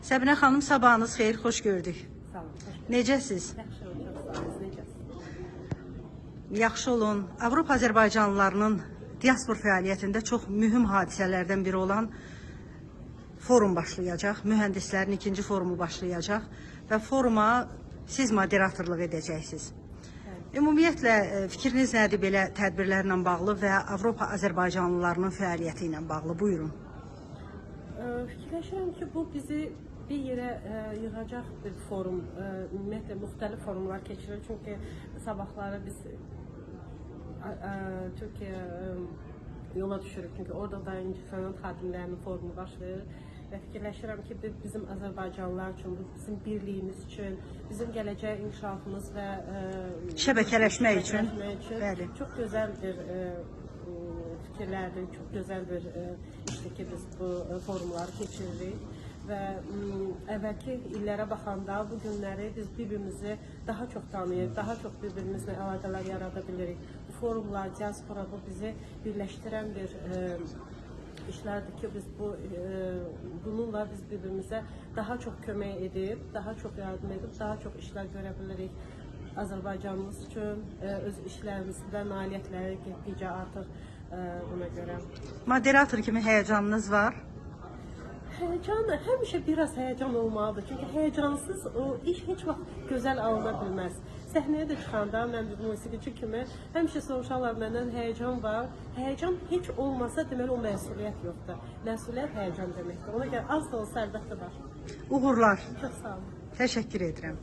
Səbinə xanım, sabahınız xeyir, xoş gördük. Sağ olun. Xoş gördük. Necəsiz? Yaxşı olun, çox sağ olun. Necəsiz? Yaxşı olun. Avropa Azərbaycanlılarının diaspor fəaliyyətində çox mühüm hadisələrdən biri olan forum başlayacaq. Mühəndislərin ikinci forumu başlayacaq və foruma siz moderatorluq edəcəksiniz. Ümumiyyətlə fikriniz nədir belə tədbirlərlə bağlı və Avropa Azərbaycanlılarının fəaliyyəti ilə bağlı? Buyurun. Fikirləşirəm ki, bu bizi bir yerə yığacaq bir forum. Ümumiyyətlə müxtəlif forumlar keçirilir. Çünki sabahları biz Türkiyə yola düşürük. Çünki orada da incəsənət xadimlərinin forumu baş verir. Və fikirləşirəm ki, bu bizim Azərbaycanlılar üçün, bu bizim birliyimiz üçün, bizim gələcək inkişafımız və Şəbəkələşmək üçün. şəbəkələşmək üçün Bəli. çox gözəl bir fikirlərdir, çox gözəl bir işdir ki, biz bu forumları keçiririk və əvvəlki illərə baxanda bu günləri biz bir-birimizi daha çox tanıyırıq, daha çox bir-birimizlə əlaqələr yarada bilirik. Bu forumlar, diaspora bu bizi birləşdirən bir işlərdir ki, biz bu bununla biz bir-birimizə daha çox kömək edib, daha çox yardım edib, daha çox işlər görə bilirik. Azərbaycanımız üçün öz işlərimizdə nailiyyətləri getdikcə artır buna görə. Moderator kimi həyəcanınız var? Həyəcan, həmişə biraz həyəcan olmalıdır. Çünki həyəcansız o iş heç vaxt gözəl alına bilməz. Səhnəyə də çıxanda mən bir musiqiçi kimi həmişə soruşarlar məndən həyəcan var. Həyəcan heç olmasa deməli o məsuliyyət yoxdur. Məsuliyyət həyəcan deməkdir. Ona görə az da olsa əlbəttə var. Uğurlar. Çox sağ olun. Təşəkkür edirəm.